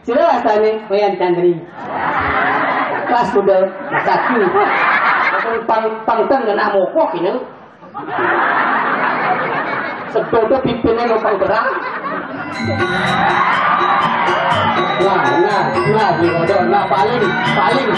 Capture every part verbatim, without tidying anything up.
Sira wastane Wayan Candri. Kelas kuda sakti. Pang pang teng kena mokok ini. Sedodo pipine lubang berak. Nah, nah, nah, gitu. Nah, paling, paling.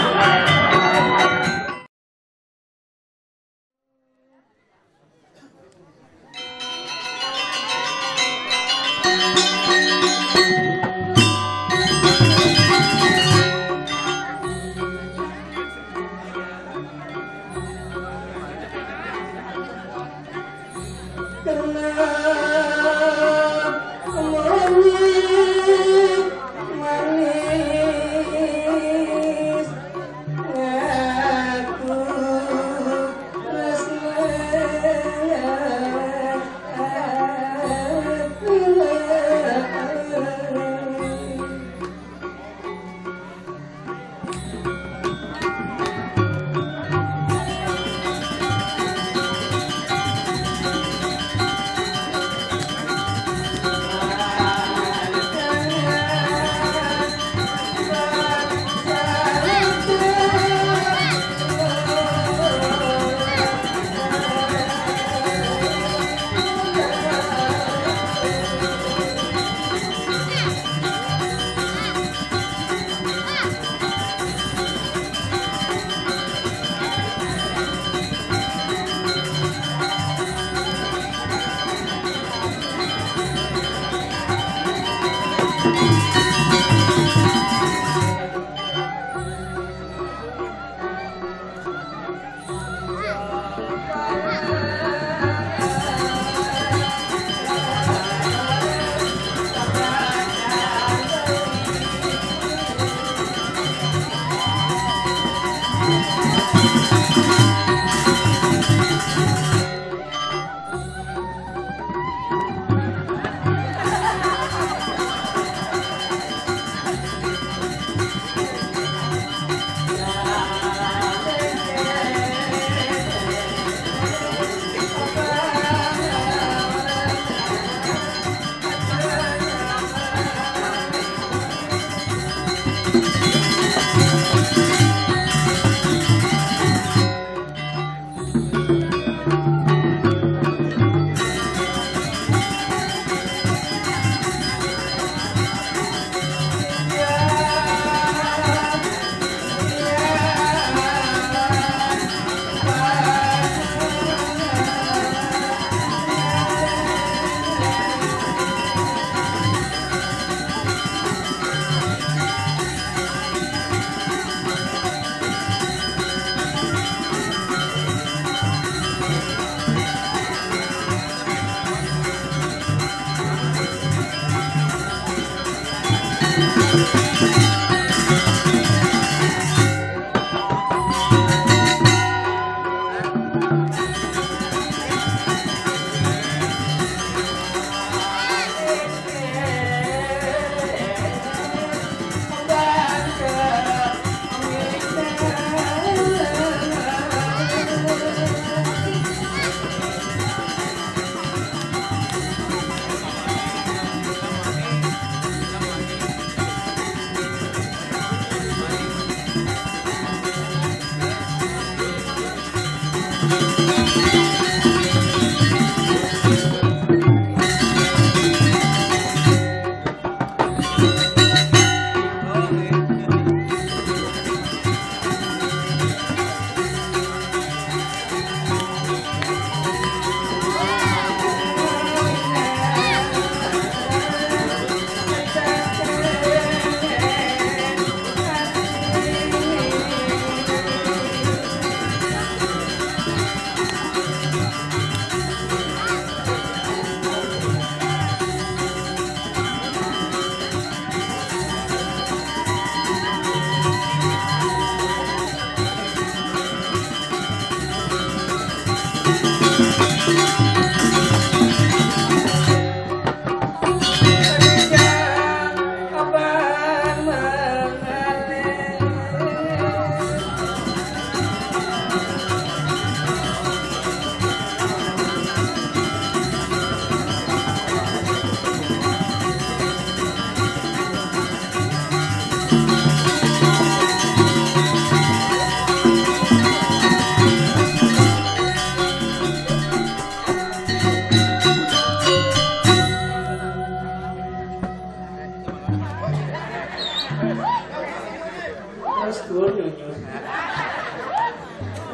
Terus turun nyunyun.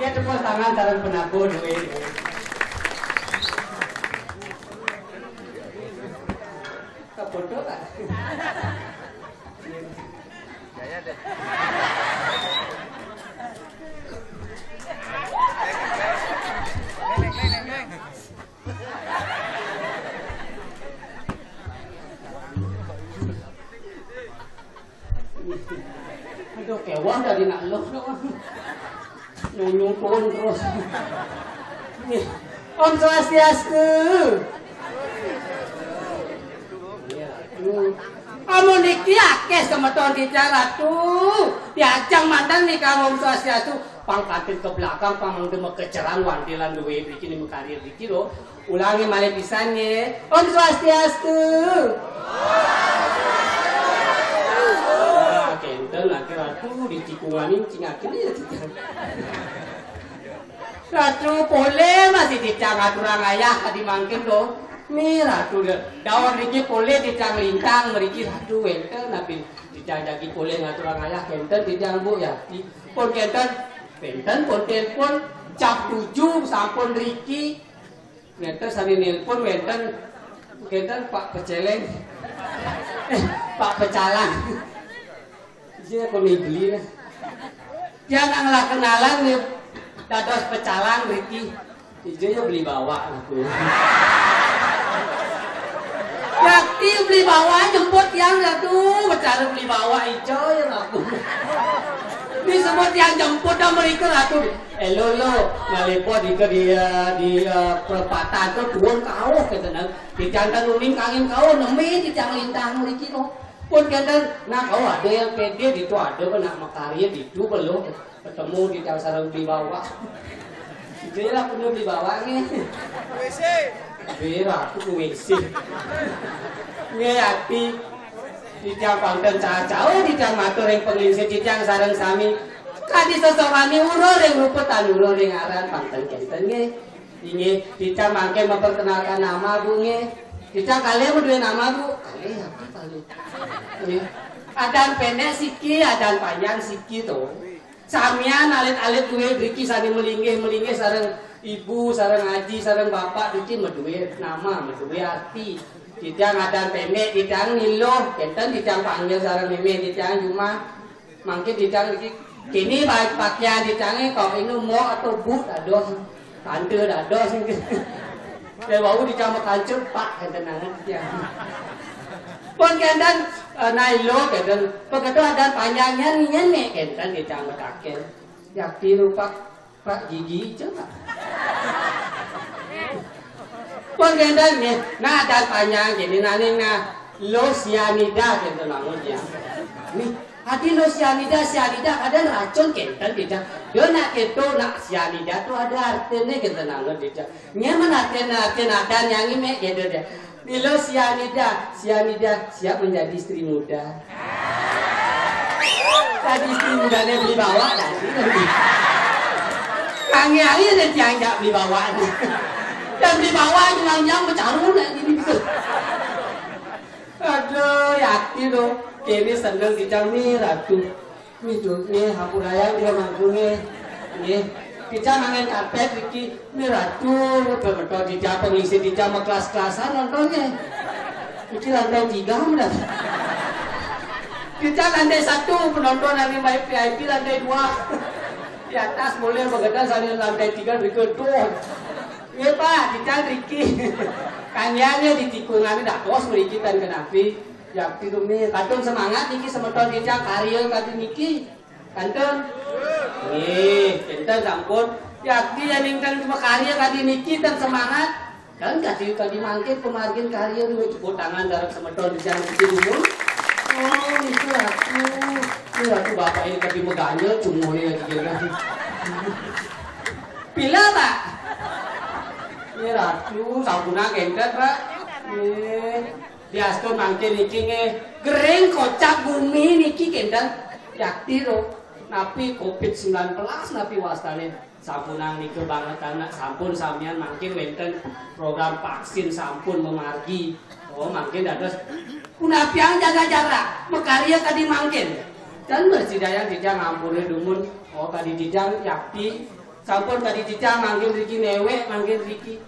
Ya, tepuk tangan sareng penabuh duit. Kabodo lah. Aduh, kewah dari nak lo. Nyunyun terus. Nih. Om Swastiastu. Iya, Ratu. Amun niki akeh semeton titiang, Ratu. Diajeng manten nika Om Swastiastu. Pang kantin ke belakang, pang mangda makeceran wantilan duwe mriki, ni makarya mriki lho. Ulangi malih pisan nggih. Om Swastiastu. Ah, kenten lagi Ratu ditikungani cingakene ya titiang. Ratu, polih masih titiang ngaturang ayah kadi mangkin to. Ni Ratu, dawuh niki polih titiang lintang mriki Ratu, wenten napi titiang jagi polih ngaturang ayah kenten titiang Bu Yati. Pun kenten, kenten pun telepon jam tujuh sampun riki. Ngeten sami nelpon wenten, ngeten Pak Peceleng. Eh, Pak Pecalang. Iya, kok beli nah. Dia nang lah kenalan nih, dados pecalang Riki. Iya, ya beli bawa aku. Berarti beli bawa jemput yang, aduh, bicara beli bawa ijo ya aku. Ini semua tiang jemput dah mereka, aduh. Eh, lo, lo, ngaliput di ke dia di, eh, perempatan tu turun kauh kata nang. Di jantan uning kangin kauh nemi di tiang lintang mriki to. Pun kenten, nah, kauh ada yang pede ditu ada kena makarya ditu belum ketemu di tiang sarang beli bawa. Itu lah penuh beli bawa nih. Bera aku ke W C. Nggih, ati. Titiang pangken cacah, oh, titiang matur ring panglingsir, titiang sareng sami. Kadi sesongani ura ring rupa tan ura ring aran, pangken kenten nggih. Inggih, titiang mangke memperkenalkan nama, Bu, nggih. Titiang kalih madué nama, Bu? Kalih apa kalih? Nggih. Adan pendek siki, adan panjang siki to. Samian alit-alit dué driki sané melinggih-melinggih sareng ibu, sareng aji, sareng bapak driki madué nama, madué arti. Titiang adan pendek, titiang niluh, kenten titiang panggil sareng mémé titiang jumah. Mangkin titiang driki kini baik pakaian titiangé kok ini mau atau bu dados. Tante dados. Saya wau dicamuk kancut, Pak, kenten nangan dia. Pun kenten, eh, nailo kenten. Pegedo adan panjangnya nyen nih kenten dicamuk akhir. Yakti rupa Pak gigi itu, Pak. Pun kenten nih, nah adan panjang gini naning nah lo sianida kenten nangan dia. Nih, Adi lo sianida, sianida kadang racun kenten tidak. Dia nak keto nak sianida tu ada artinya kenten nangan tidak. Nya menaten-naten adan yang ini gitu deh. Milo sianida, sianida siap menjadi istri muda. Tadi istri mudanya beli bawa tadi. Kami hari ada tiang jak beli bawa. Dan beli bawa yang yang bercaru nak gini gitu. Aduh, yakin loh. Kini seneng kita nih, Ratu. Nih, Dut, nih, hampurayang dia mangku nih. Nih, kita mangen karpet iki. Nih, Ratu, betul-betul di jam pengisi di jam kelas-kelasan nontonnya. Iki lantai tiga udah. Kita lantai satu, penonton yang V I P lantai dua. Di atas boleh begadang sambil lantai tiga berikut tuh. Nggih, Pak, kita driki. Kanggéannya di tikungan dados mriki ten kenapi. Yakti rumi, kantun semangat niki semeton titiang karya kadi niki. Kantun. Nggih, pinten sampun. Yakti yen ingkang makarya kadi niki ten semangat. Kan kadi kadi mangke pemargin karya niku tepuk tangan darep semeton titiang niki dulu. Oh, itu aku. Ini aku bapak ini kadi meganjel cungune lagi kira. Pila, Pak? Ini ratu sampuna kenten, Pak. Nggih. Diastun mangke niki nggih. Gering kocak bumi niki kenten. Yakti ro. Napi covid sembilan belas napi wastane. Sampunang nika banget anak, sampun samian mangkin wénten program vaksin sampun mamargi. Oh, mangkin dados punapiang jaga jarak, makarya kadi mangkin. Dan mresidayang titiang ngampura dumun, oh, kadi titiang yakti, sampun kadi titiang mangkin riki néwék, mangkin riki.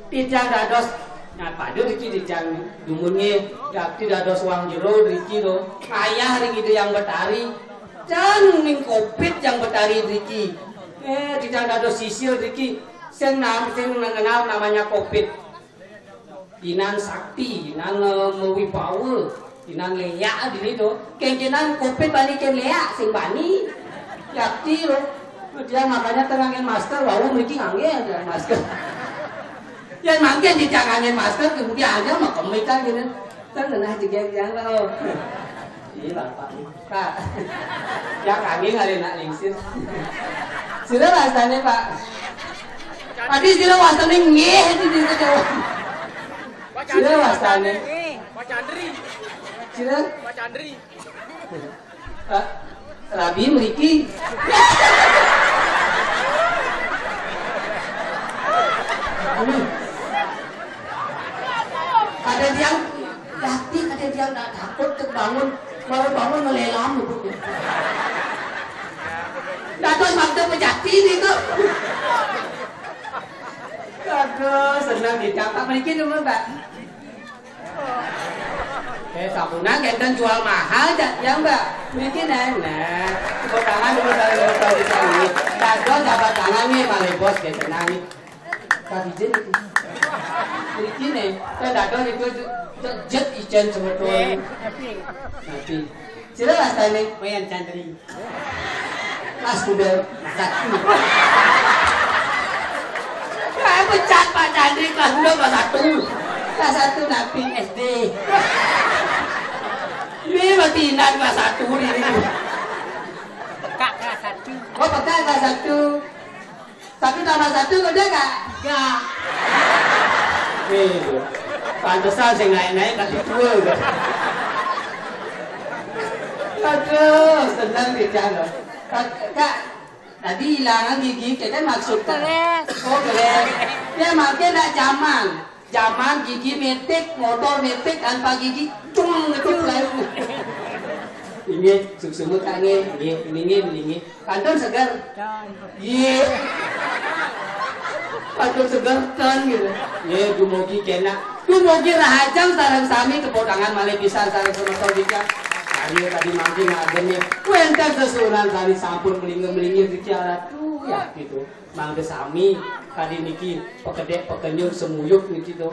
Titiang dados, nah, pada riki titiang dumun nggih, yakti dados wang jero riki to. Ngayah ring Ida Hyang Betari. Jan ning covid Hyang Betari riki. Eh, titiang dados sisil riki. Sing nam-, sing ngenal namanya covid. Inan sakti, inan, eh, mawibawa. Inan léak dini to. Kéngkénan covid bani kén léak, sing bani. Yakti to. Dia makanya tengah nganggén masker, wau mriki nganggé ada masker. Yén mangkin dicak nganggé masker, kemudian aja mah kemikan gitu. Kan ngenah jegég yang lo. Iya, Bapak. Pak. Ya, kami ngalih nak lingsir. Sira wastané, Pak. Tadi sira wastané nggih, itu di Jawa. Sira wastané. Pak Chandri. Sira? Pak Chandri. Eh, rabi mriki. Kadén tiang, yakti kadén tiang ndak takut tek bangun, baru bangun ngelelam. Dados makta pejati niku. Aduh, seneng dicakap mriki dulu, Mbak. Eh, sampunang kénten jual mahal, jak, ya, Mbak. Mriki, Neng, Neng. Tepuk tangan dulu, saling tepuk tangan di sini. Dados jabat tangan nih, malih bos, kénten nangis. Tadi jén itu. Mriki, Neng. Kan dados itu jet ijén sebetulnya. Nanti. Sira wastané Wayan Chandri. Mas Kuda, Mas Satu. Saya pecat Pak Chandri, kelas dua, kelas satu. Kelas satu napi S D. Ini masih ingat kelas satu ini. Pekak kelas satu. Oh, pekak kelas satu. Satu tambah satu udah, Kak? Enggak. Nih, itu. Pantesan saya naik-naik kasih tua, Kak. Aduh, senang dia, Cang. Kak, Kak, tadi hilangan gigi, kita maksud, Kak. Keles. Oh, keles. Ya, makin ndak zaman. Zaman gigi metik, motor metik tanpa gigi, cung, itu lain. Ini suksma, Kak, nggih, nggih, ini, nggih, ini, nggih. Kantun seger. Iya. Kantun seger kan gitu. Iya, dumugi kénak. Dumugi rahajeng sareng sami, tepuk tangan malih pisan sareng semeton dikang. Karya tadi mangkin ngagem ya. Wénten sesuunan sami sampun melingir-melingir dikang. Aduh, ya gitu. Mangda sami kadi niki pekedék pekenyuh semuyuk niki to.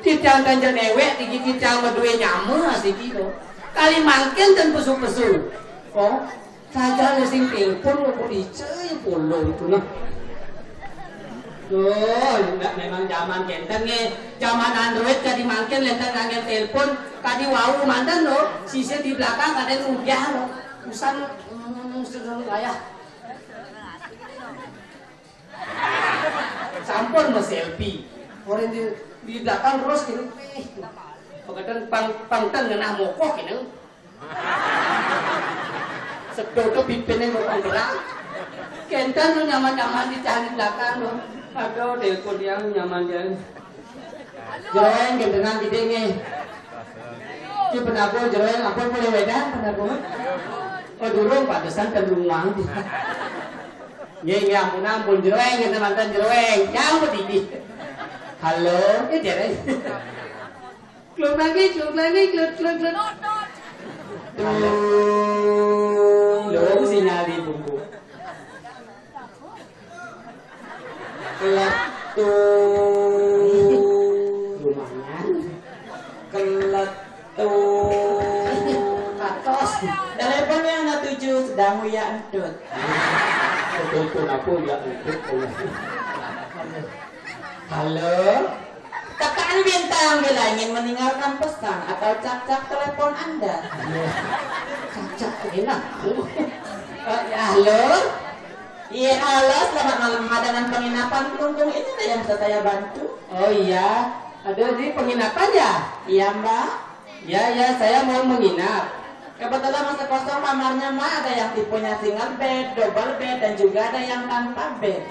Titiang tan ja néwék niki titiang madué nyama asiki to. Kali mangkin tan pesu-pesu. Oh, saja sing telepon kok ica ya polo itu nah. Duh, enggak memang zaman kénten nggih. Zaman Android kadi mangkin lénten nganggé telepon, kadi wau manten lho, sisih di belakang kadén uyah lho. Usan, mm, sudah wayah. Sampun mau selfie. Orang di, di belakang terus gini. Eh, pang, pang ten ngenah mokoh gini. Sedodo pipiné mau penggerak. Kénten lu nyaman-nyaman di cari belakang lu. Aduh, telepon yang nyaman dia. Jeroéng kéntenan gedé nggih. Ki penabuh jeroéng ampun mulai wédan penabuh. Oh, durung pantesan ten luang. Nggih, nggih, ampun, ampun, jeroéng, kita mantan jeroéng. Jauh pedidi. Halo, eh, jeroéng. Kluk lagi, kluk lagi, kluk, kluk, kluk. Halo. Lho, sinyal di bumbu. Kletu. Lumayan. Kletu. Katos. Telepon yang tujuh sedang uya entut. Telepon apa uya entut? Halo? Tekan bintang bila ingin meninggalkan pesan atau cak-cak telepon Anda. Cak-cak enak. Eh, ya, halo? Iya, halo, selamat malam. Makanan penginapan Kelungkung ini ada yang bisa saya bantu? Oh iya, ada di penginapan ya? Iya, Mbak. Ya, ya, saya mau menginap. Kebetulan masih kosong kamarnya, Mak. Ada yang tipenya single bed, double bed, dan juga ada yang tanpa bed.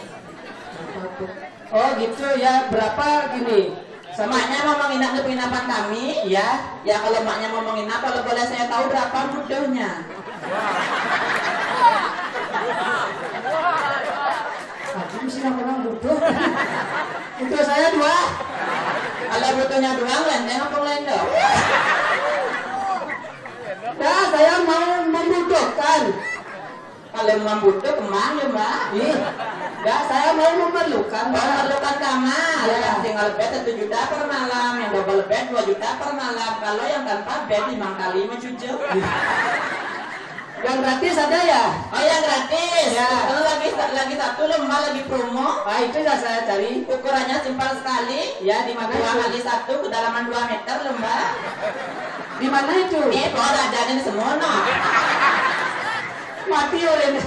Oh gitu ya, berapa gini? Semaknya mau menginap di penginapan kami, ya. Ya, kalau maknya mau menginap, kalau boleh saya tahu berapa butuhnya? Aku mesti yang orang butuh. Butuh saya dua. Kalau butuhnya dua, lenteng apa lendo? Nah, saya mau membutuhkan. Kalau membutuh, kemang ya, Mbak? Ih, enggak, saya mau memerlukan, Mbak. Memerlukan kamar. Ya. Yang single bed satu juta per malam, yang double bed dua juta per malam. Kalau yang tanpa bed, lima kali mencucuk. Yang gratis ada ya? Oh, yang gratis. Ya. Kalau lagi lagi satu lembah lagi promo. Ah, itu ya saya cari. Ukurannya simpel sekali. Ya, di mana? Dua kali satu, kedalaman dua meter lembah. Di mana itu? Nih, bawa dadanya di semua, no. Mati oleh ini.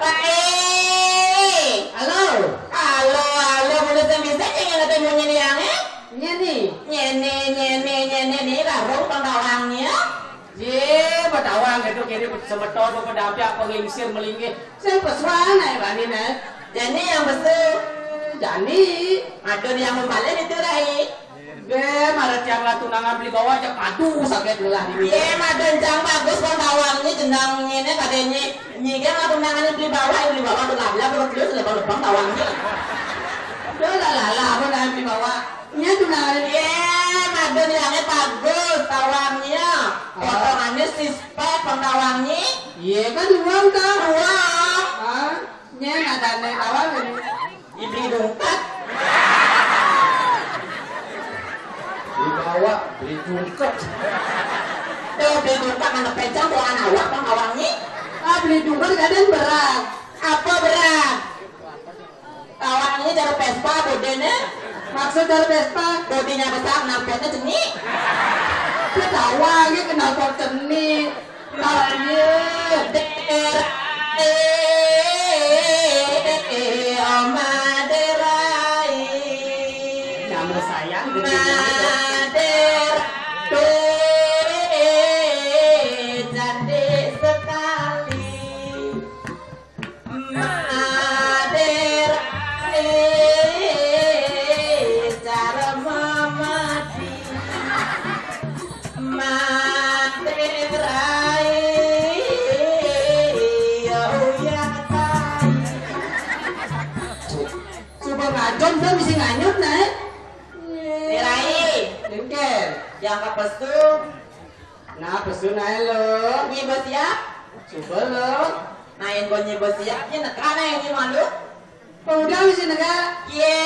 Rai. Halo. Halo, halo, menurut yang bisa jangan ada munyi liangnya. Nyeni. Nyeni, nyeni, nyeni, nih, rarung pengkawangnya. Ye, betawang itu kiri semeton, pada api apa ngingsir melinggih. Saya pesuan, naik bani, naik. Jani yang besu. Jani. Aduh, yang membalik itu, Rai. Be, mara tiang lah tunangan beli bawa aja padu sakit lelah di. Ye, madon cang bagus, bang, tawang ni jenang ni, ni, katanya. Nyi kan lah tunangan beli bawa, beli bawa tuh lah, lah, terus, terus, lebang, lebang, tawang ni. Duh, lah, lah, lah, apa nak beli bawa? Nya tunangan. Ye, madon yang bagus, tawangnya. Ah. Potongannya six pack, bang, tawangnya. Ye, kan uang, kan? Uang. Ah. Nyen ada naik awal ini. Ibli dungkat. Dibawa beli dungkat. Tuh, beli dungkat mana pencang tuh anak awak, bang, awangnya. Ah, beli dungkat kadang berat. Apa berat? Awangnya dari Vespa, bodenya. Maksud dari Vespa? Bodinya besar, knalpotnya ceni. Ketawa aja knalpot ceni. Ayo, Derai, Oma Derai. Kamu sayang, Oma Derai, cantik sekali. Oma Derai, cara mamati. Materai, ya uya tai. Coba ngajom, saya mesti nganyut, nah, eh. Tirai. Dengkel. Yang ke pesu. Nah, pesu, nah, lo. Nyi bos siap? Coba, lo. Nah, yang gue nyi bos siap, ini nekana yang nyi malu. Pemuda mesti negak. Ye,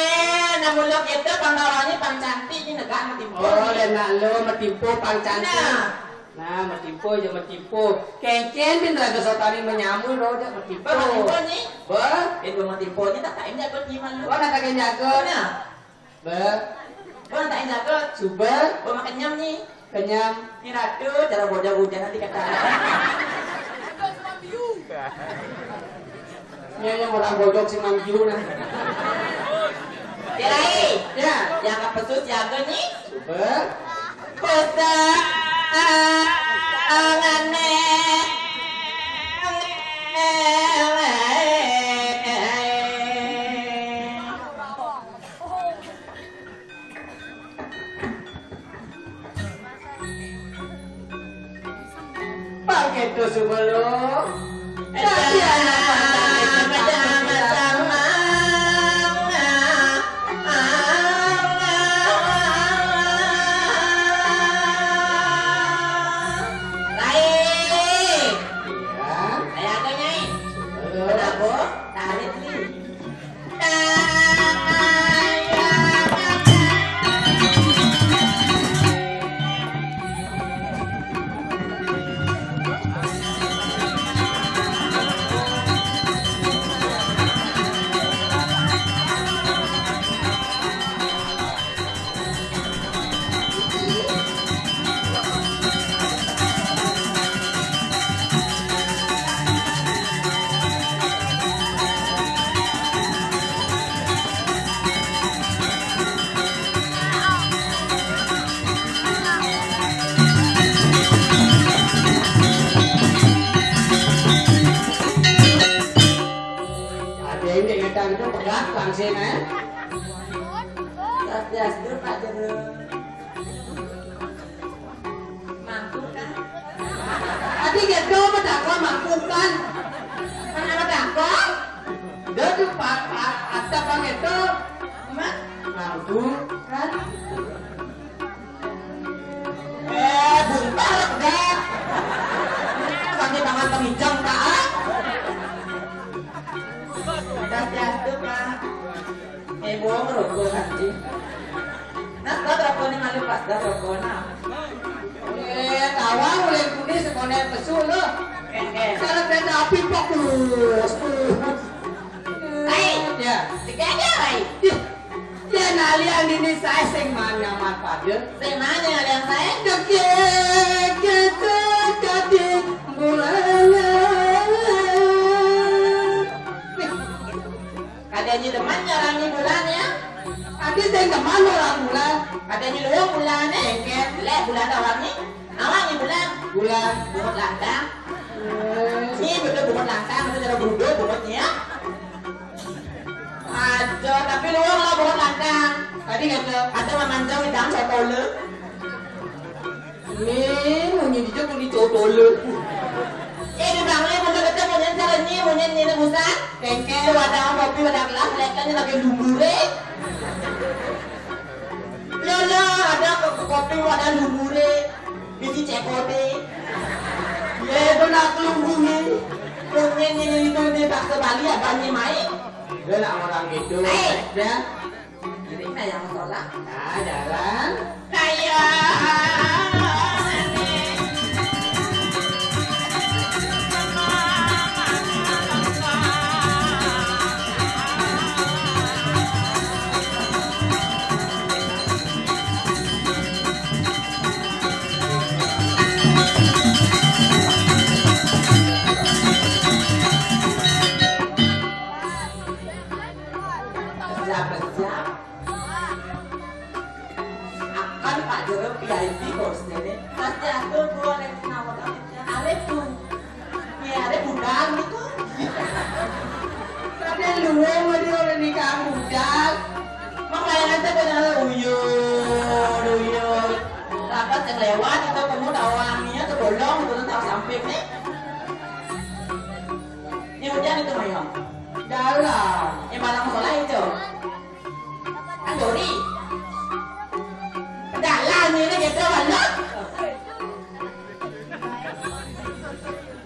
namun lo gitu, pang kawannya pang cantik, ini negak, metimpo. Oh, dan nak lo metimpo pang cantik. Nah. Nah, metimpo aja metimpo. Kencen bin raga sotani menyamu lo, dia metimpo. Bang, metimpo ni. Bah? Bin gua metimpo ni, tak kain jago ni malu. Wah, nak kain jago. Nah. Bah? Gua tak jago. Suba? Gua makan nyam ni. Kenyam. Ni ratu, cara bocah hujan nanti kata. Ini yang orang bojok si Mang Ju, nah. Tirai. Ya. Yang ke pesu siaga ni. Coba. Pesu angane. Pakai tu sebelum. Tapi anak pandai kita. Rai. Ya. Saya ada, Nyai. Sebelum. Kenapa? Tarik ni. Sini. Swastiastu, Pak Jero. Mangkuk kan? Adi gitu medakon mangkuk kan? Mana medakon? Dia tuh Pak, Pak, ada Pak gitu. Mak, mangkuk kan? Eh, buntar dah. Pakai tangan kemijang, Pak. Swastiastu, Pak. Eh, bohong rokok tadi. Nah, kau rokok ini malu pas dah rokok nah. Eh, kawan boleh kuning sekolah pesu lo. Oke, oke. Kalau kereta api fokus. Baik. Ya. Tiga aja, baik. Ih, ya, nalian ini saya sing mana mat pada. Sing mana nalian saya? Dek, dek, dek, dek, bulan. Kada nyi demen ngarangi bulan ya? Ada yang demen orang bulan. Kada nyi luang bulan eh. Engke. Lek bulan awak ni. Awak ni bulan. Bulan. Bungut langkang. Eh. Ni betul bungut langkang, betul cara brudo bungutnya. Aja, tapi luang lah bungut langkang. Tadi kata. Ada mamanjang di dalam sotole. Ni, munyi juga kuli cowok tolol. Eh, di bang, eh, masa kata munyi cara ni, munyi ni, ni, busan. Kengkeng. Wadah kopi, wadah gelas, lekan ni lagi lumure. Lo, lo, ada ko-, kopi, wadah lumure. Biji cekote. Ya, itu nak lumbu ni. Munyi ni, ni, itu, ni, paksa Bali, apa ni, mai? Dia nak orang gitu. Eh. Ya. Kiri kayak musola. Nah, jalan. Kayak Siap, siap. Akan Pak Jero V I P bos dene. Pasti atur gua nek nawar aja. Arep tuh. Ya arep budal gitu. Tapi luwe mau dia oleh nikah budal. Mak layangan teh benar uyun, uyun. Rapat yang lewat itu kamu tahu wanginya tuh bolong, itu tahu samping nih. Ini hujan itu mayong. Dalam. Yang malam sekolah itu. Andori. Dalan ini gitu, mana?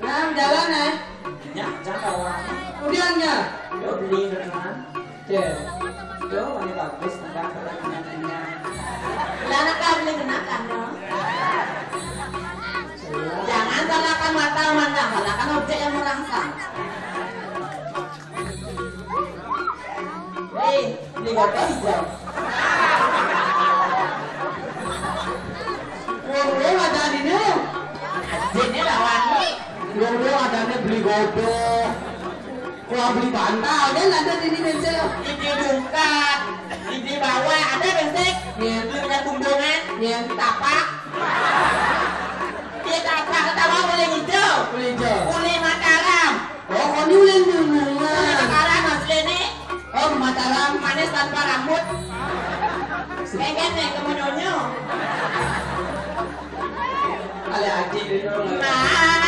Nah, jalan, eh. Ya, jangan orang. Kemudiannya. Yo, beli dengan. Cek. Yo, ini bagus, tentang kepentingannya. Lah, anak kau beli kenakan, no? Jangan salahkan mata memandang, salahkan objek yang merangsang. Eh, ini kopi hijau. Wong-wong ada di ne. Jene lawangi. Wong-wong ada ne beli godok. Kalau beli bantal kan ada di ne mencel. Ini bungkat, ini bawah ada besek. Iya. Beli minyak bumbungan. Iya. Tapak. Kita apa ketawa boleh hijau. Boleh hijau. Boleh Mataram. Oh, kau ni ulin dulu. Nah, sekarang asli ni. Oh, Mataram manis tanpa rambut. Pengen nih ke menyonyo. Ada adik dulu. Nah.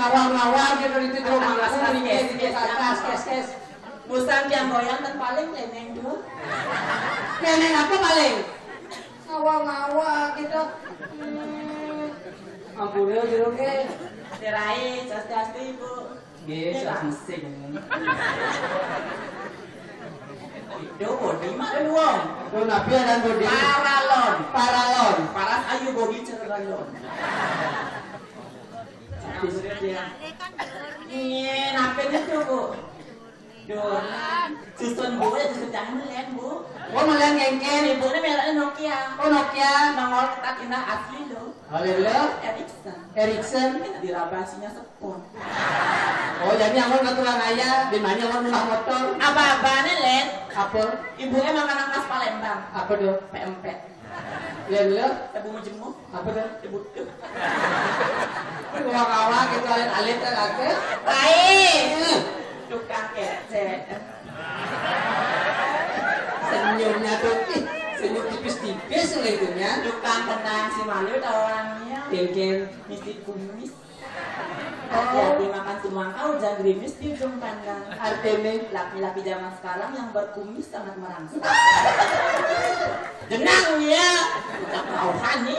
Awang-awang gitu, itu dulu mangku, kes, kes, kes, kes. Busan tiang goyang dan paling teneng dulu. Teneng apa paling? Awang-awang gitu. Hmm. Ampun ya, jero ke. Terai, swastiastu, Ibu. Nggih, sing. Itu bodi mah ada dua. Oh, napi ada bodi. Paralon. Paralon. Paras ayu bodi cerelon. Iya, napi itu, Bu? Duh. Susun Bu ya, susun jangan melen, Bu. Oh, melen kengken. Ibu ini mereknya Nokia. Oh, Nokia. Nongol ketat indah asli loh. Haleluya. Erickson. Erickson. Dirabasinya sepon. Oh, jadi amun katulang ayah, di mana amun rumah motor? Apa-apanya, Len? Apa? Ibu emang anak khas Palembang. Apa tuh? P M P. Ya, ya. Ibu mau jenguk. Apa tuh? Ibu tuh. Kawa-kawa gitu, alit-alit kan, Kak? Lain. Tukang kecek. Senyumnya tuh, ih, senyum tipis-tipis lah itunya. Tukang kenang si malu tau orangnya. Kengken. Misi kumis. Hati-hati makan semangka, hujan gerimis di ujung pandang. Artene? Laki-laki zaman sekarang yang berkumis sangat merangsang. Jenang ya. Ucap rohani.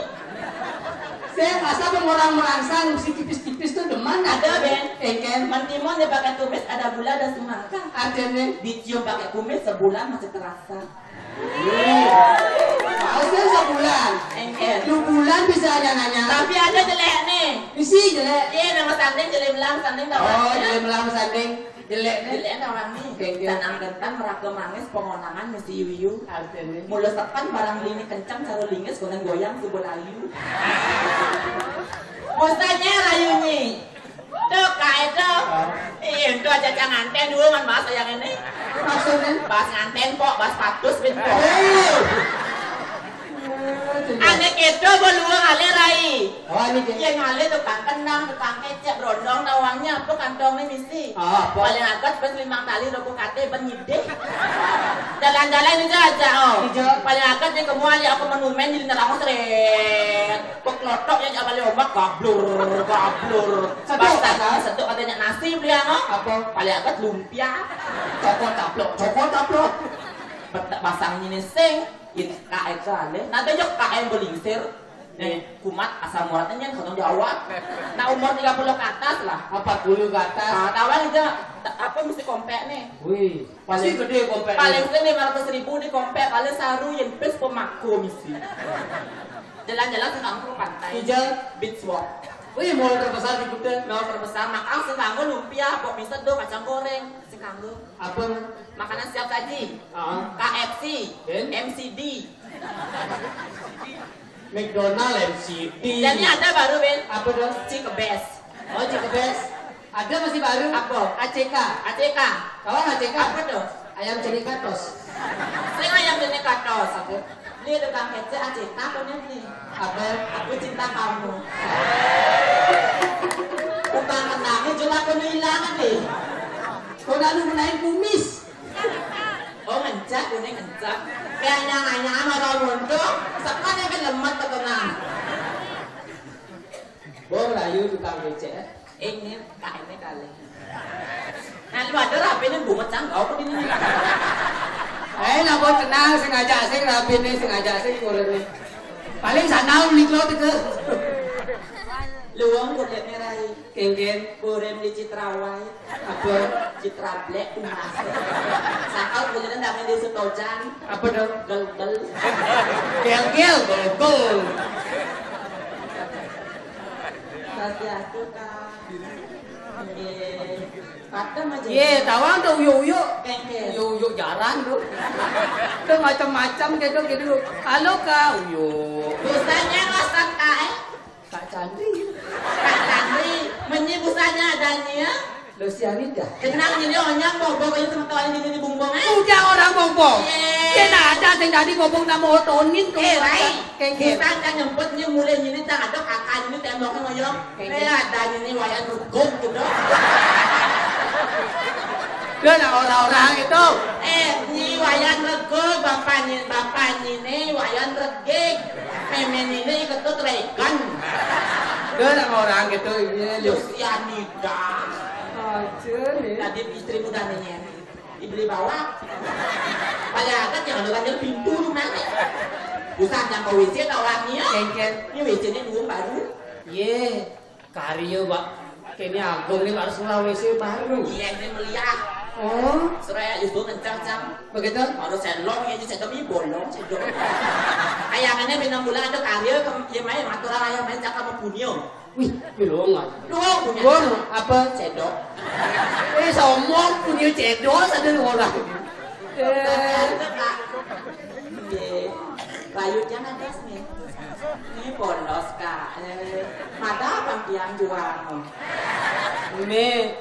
Saya masa orang merangsang, si tipis-tipis tuh demen. Ada, Ben. Kengken. Mentimun dia pakai tumis, ada gula, ada semangka. Artene? Dicium pakai kumis, sebulan masih terasa. Wih. Masa sebulan? Engke. Lu bulan bisa aja nanya. Tapi ada jelek nih. Isi jelek. Iya, nama sanding jelek belang, sanding tau. Oh, jelek belang sanding. Jelek nih. Jelek tau orang nih. Oke, oke. Dan anggetan meraka mangis pengonangan mesti yuyu. Artinya? Mulus tekan barang lini kencang, caru lingis, goyang goyang, subur ayu. Bosannya rayu nih. Tuh, kae tuh. Ih, itu aja cang nganten dulu kan bahas yang ini. Maksudnya? Bahas nganten kok, bahas patus bin kok. Oh. Aneh gitu, gua luang ale rai. Oh, ini dia. Yang ale tukang kenang, tukang kecek, brondong, tawangnya apa kantongnya misi. Oh, apa? Paling agak ben limang tali, dua puluh kate, ben nyidih. Jalan-jalan itu aja, oh. Iya. Paling agak dia kemu ale, aku menumen di nerang seret. Kok notok ya, jangan balik ombak, gablur, gablur. Sedok. Basah, sedok katanya nasi beli ano. Apa? Paling agak lumpia. Cokot caplok, cokot caplok. Betak basang ini sing. Ini kae kale. Nanti jok kae belingsir. Nih, kumat asam uratnya nyen, kantong Jawa. Nah, umur tiga puluh ke atas lah. Empat puluh ke atas. Ah, tahu aja. Apa mesti kompek nih? Wih, pasti gede kompek. Paling sering lima ratus ribu di kompek, paling saru yang pes pemaku misi. Jalan-jalan sing kanggo pantai. Ijal. Beach walk. Wih, mall terbesar di Kuta. Mall terbesar, makan sing kanggo lumpia, kok bisa tuh kacang goreng, sing kanggo. Apa? Makanan siap saji. Ah. K F C, Ben? M C D. McDonald M C D. Dan ini ada baru, Ben. Apa tuh? Cikebes. Oh, Cikebes. Ada masih baru? Apa? A C K. A C K. Kawan A C K? Apa tuh? Ayam jenis katos. Sing ayam jenis katos. Apa? Ini tukang kecek A C K apa nih? Apa? Aku cinta kamu. Tukang kenangnya juga aku hilang nih. Kau nak lu menaik kumis? Oh, ngencak, kuning ngencak. Kayak nyang-nyang orang muntung, sepan yang kan lemet ketenang. Bong rayu tukang becek, eh? Ini, Kak, ini kali. Nah, lu ada rapenya bunget cang, kau kok ini. Eh, lah, buat kenal, sengaja sing rapenya, sengaja sing kurang. Paling sana ulik lo tuh. Luang kulit merah. Kengken. Goreng di Citrawai. Apa? Citra Black, emas. Sakal kulinan damai di Setojan. Apa dong? Gel-gel. Gel-gel, gel-gel. Swastiastu, Kak. Nggih. Patem aja. Ye, tawang tuh uyuk-uyuk. Kengken. Uyuk-uyuk jarang tuh. Tuh macam-macam gitu, gitu. Halo, Kak, uyuk. Dosanya masak, Kak, eh? Kak Candri. Kak Candri, menyi busanya adanya. Lo si Anida. Kenal ini onyang bobo ini teman-teman ini di bumbung, eh? Udah orang bobo. Ye. Dia ada yang tadi bobo nama otonin tuh. Eh, Rai. Kengken. Kita akan nyemput ini mulai ini tak ada kakak ini temboknya ngoyong. Kengken. Eh, ada ini wayan rukun gitu. Dia lah orang-orang itu. Eh, ini wayan rego, bapak ini, bapak ini wayan regig. Memen ini ketut regan. Ada orang gitu, iya, Lucianida. Aja nih. Tadi istri mudanya dibeli bawang. Paling agak jangan orang yang pintu rumahnya. Bukan yang ke W C tau wanginya. Kengken. Ini W C-nya dulu baru. Ye, karya, Pak. Kayaknya Agung ini harus ngelah W C baru. Iya, ini melihat. Oh. Suraya justru kencang, cang. Begitu? Baru selong ya, jadi bolong, cedok. Kayangannya bintang bulan ada karya, ya main, aturan ayah main cakap sama punyo. Wih, belum lah. Lu punya Gua apa? Cedok. Eh, sombong punya cedok, ada orang. Eh. Iya. Layutnya ada nih. Ini polos, Kak. Eh, mata apa yang juang? Ini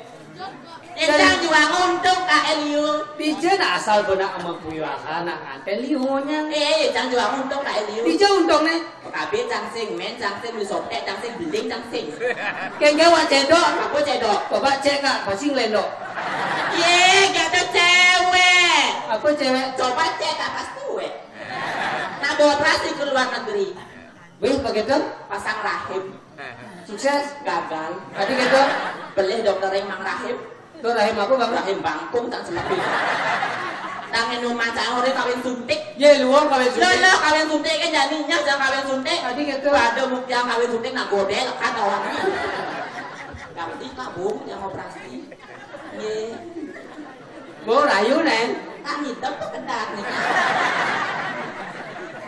Cang juang untung, Kak Eliu. Dija nak asal benak sama buyu asal nak nganten liunya. Eh, Cang juang untung, Kak Eliu. Dija untung nih. P K B cang sing men, cang sing lu sotek, cang sing beling, cang sing. Kayak gawat cedok. Apa cedok? Coba cek, Kak, pasti ngelendok. Ye, gak ada cewek. Apa cewek? Coba cek, Kak, pas tuwek. Nah, bawa operasi ke luar negeri. Wih, begitu? Pasang rahim. Sukses? Gagal. Tadi gitu? Beli dokter Imang Rahim. Itu rahim apa, Bang? Rahim bangkung tak selepi. Tangan rumah cang orang kawin suntik. Ya, luang kawin suntik. Lo, lo kawin suntik kan jadinya jangan kawin suntik. Tadi gitu. Pada bukti yang kawin suntik nak godel kan orangnya. Yang penting kabung yang operasi. Ye. Bo, rayu, Neng. Kan hitam tuh kendarnya.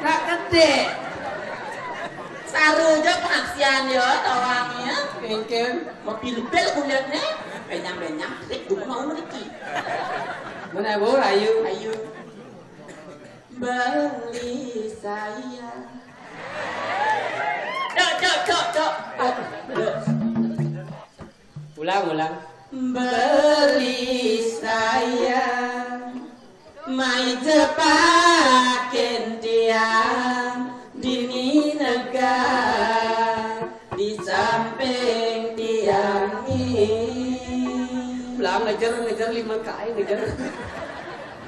Nak gede. Saru aja pengaksian ya, tawangnya. Kengken. Mau pilpil kulitnya. Benyang-benyang, trik dulu mau niki. Mana, Bo, rayu? Ayo. Beli saya. Dok, dok, dok, dok. Dok. Ulang, ulang. Beli saya mai jepakin tiang dini negara di samping tiang ini. Ulang, ngejar, ngejar lima kali, ngejar.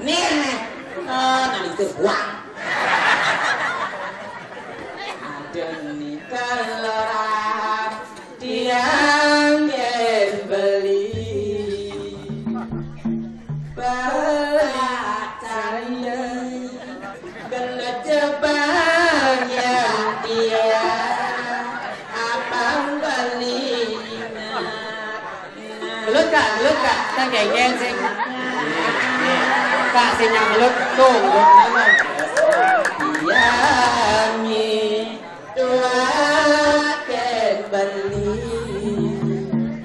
Nih, oh, nanti itu buang. Ada nih kelorang tiang yen beli. Pelacanya gelejebang yang tiang abang beli. Gelut, Kak, gelut, Kak. Kan geng-geng sing. Kak, sing yang gelut tuh, gelut mana? Iya, mi. Dua ken beli.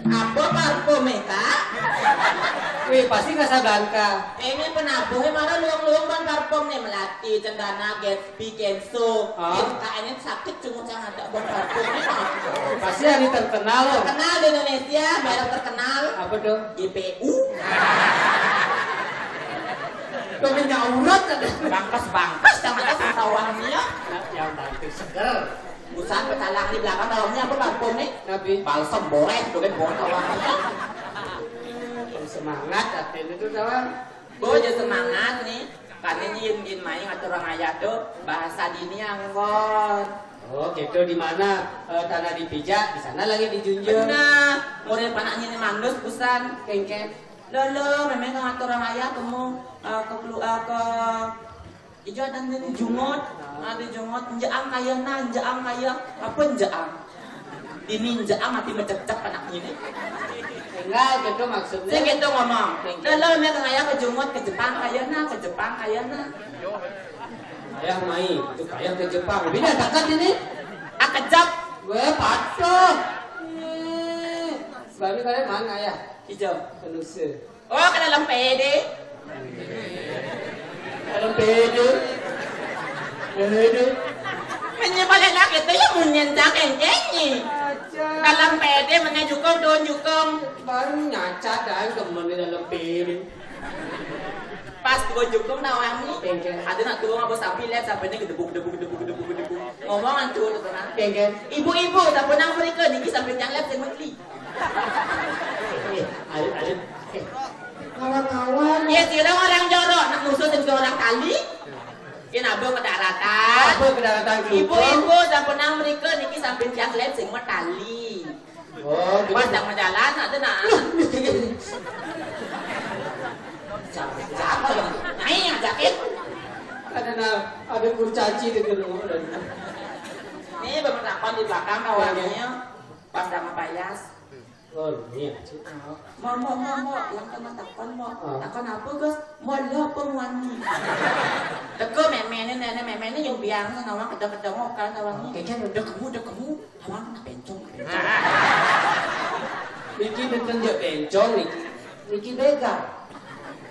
Apa parfum, eh, Kak? Wih, pasti Casablanca. Ini penabuhnya mana luang-luang ban parfum nih, melati, cendana, Gatsby, Kenzo. Ah. Ini kayaknya sakit cuma saya ada ban parfum nih. Pasti yang terkenal loh. Terkenal di Indonesia, merek terkenal. Apa tuh? G P U. Tuh minyak urat ada. Bangkas-bangkas yang ada satawannya. Yang bantu seger. Busan petalang di belakang dalamnya apa parfum nih? Tapi balsam boreh tuh kan boreh tawannya. Semangat hati itu kawan. Bo, aja semangat nih. Karena jin jin main ngatur orang ayah tuh bahasa dini angkor. Oh, gitu. Di mana, eh, tanah dipijak, di sana langit dijunjung. Benar. Murid panaknya ini mandus busan. Kengken. Lolo, memang ngatur orang ayah kamu, eh, ke kelu-, eh, ke ijo ada nih jungot, ada jungot, njeang kaya nah, njeang kaya, apa njeang? Dini njeang mati mececek anak ini. Enggak, gitu maksudnya. Saya gitu ngomong. Thank you. Lalu dia kaya ke jungot ke Jepang kaya nah, ke Jepang kaya nah. Ayah mai, itu kaya ke Jepang. Bina dekat ini. Ah, kejap. Gue patuh. Eh, baru kalian mana ya? Ijo. Penusa. Oh, ke dalam P D. Dalam P D. P D. Menyebal enak itu ya munyen cakeng kenyi. Dalam P D mana jukung, daun jukung. Baru nyacat dah temen di dalam P D. Pas tua jukung nawang ni. Kengken. Ada nak tua apa sapi lep sampai ni gedebuk, gedebuk, gedebuk, gedebuk, gedebuk. Ngomong antu tu tenang. Kengken. Ibu-ibu tak pernah mereka ni sampai yang lep saya menteri. Eh, ayo, ayo. Eh. Kawan-kawan. Ya, sira orang jorok, nak musuh tentu orang kali. Yen abeh kedaratan. Abeh kedaratan. Ibu-ibu, sampun nang mrika niki sampun tiang lem sing metali. Oh, gitu. Pas yang majalan ada nak. Siapa? Siapa? Nyai ngajakin. Ada na-, ada kurcaci di gedung. Ini beberapa di belakang kawannya. Pas sama payas. Oh, iya. Mau, mau, mau, mau, yang kena takon, mau. Ah. Takon apa, Gus? Mau lo apa muani? Teko memene, nenek memene yang biang, nawang kedeng-kedeng, kan, nawang. Oke, kan, udah kamu, udah kamu. Nawang kena bencong. Niki betul dia bencong, niki. Niki begal.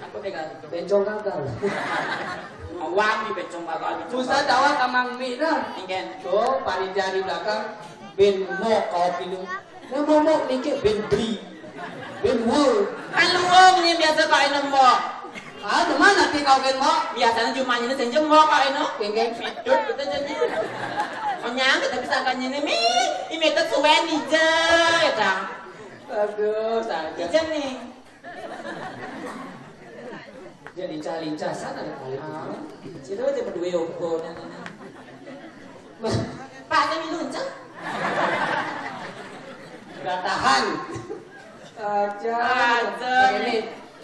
Apa begal? Bencong gagal. Nawang di bencong gagal. Susah tawang amang mi dah. Ingin. Tuh, panitia di belakang. Ben mo kau kilo. Nah, mo mo niki ben bri. Ben wo. Kan luwung ni biasa kau eno mbok. Ah, di mana ti kau ken mo? Biasanya cuma ini senja mbok kau eno. Geng-geng. Fitut kita jadi. Menyang kita bisa kan ini mi. Ini kita suwen ija ya, Kang. Aduh, saja. Ija nih. Jadi lincah-lincah sana ada kali. Ah, sini aja berdua opo, nah, nah, nah. Pak, ini luncah. Gak tahan. Aja. Aja. Ini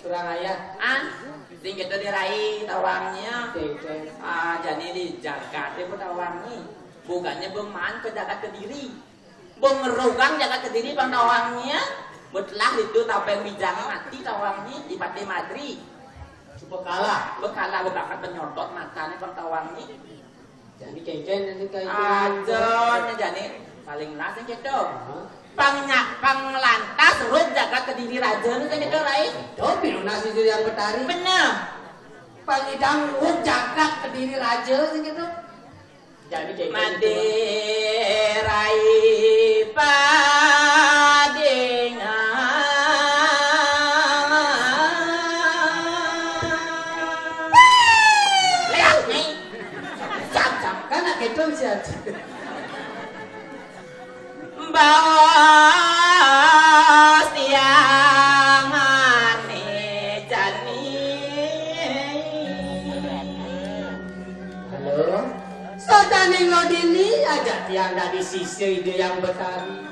kurang ayah. Ah, sing kita dirai tawangnya. Oke, oke. Ah, jadi di jagat itu tawangnya. Bukannya beman ke jagat kediri. Bengerogang jagat kediri pang tawangnya. Betelah itu tapeng bijang mati tawangnya di Pati Madri. Coba kalah. Bekala bebakat penyotot matanya pang tawangnya. Jadi kengkeng nanti kayak itu. Aja, jadi paling lah sing kedo. Hah? Pang nyak, pang lantas rut jagat kediri raja nu sing kedo, Rai. Itu pinunas itu yang betari. Bener. Pang idang rut jagat kediri raja sing kedo. Jadi kengkeng itu. Made rai padingan. Leak, Nyai. Jam, jam. Kan nak kedo siap. Baos tiang ane jani. Halo. Sodaning lo dini aja tiang dadi sisya Ida Yang Betari.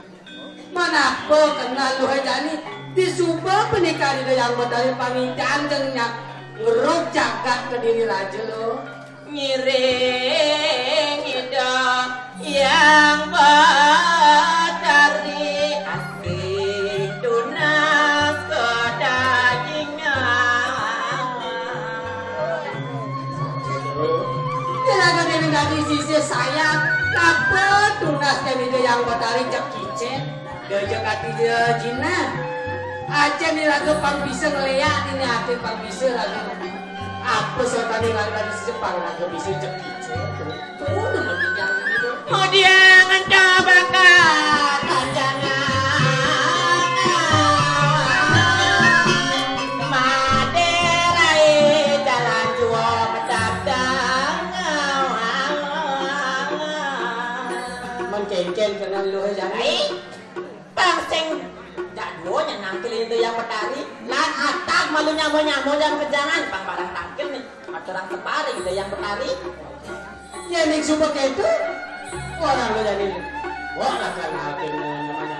Manapa kenal luh jani? Disuba punika Ida Yang Betari pangidang jenyak ngeruk jagat kediri raja lo. Ngiring Ida Yang Betari asih tunas kedagingan. Yen aku dene dadi sisir sayang, napa tunas dene Ida Yang Betari cek kicen? Deja kati jinah. Aja ni raga pang bisa ngeleak, ini ati pang bisa raga. Apa sotane raga di sisi pang raga bisa cek kicen? Tuh, tuh, nemen tinggal gitu. Mudiang ento bakal kanjangan. Made rai jalan jua medabdang. Mencengken kena luh jani. Pang sing jak duo nyenangke Ida Yang Betari, lan atag malu nyamo-nyamo jam kejangan, pang barang tangkil nih, maturang tepari Ida Yang Betari. Yen ning suba keto, ora lo jani. Wah, bakal ati namanya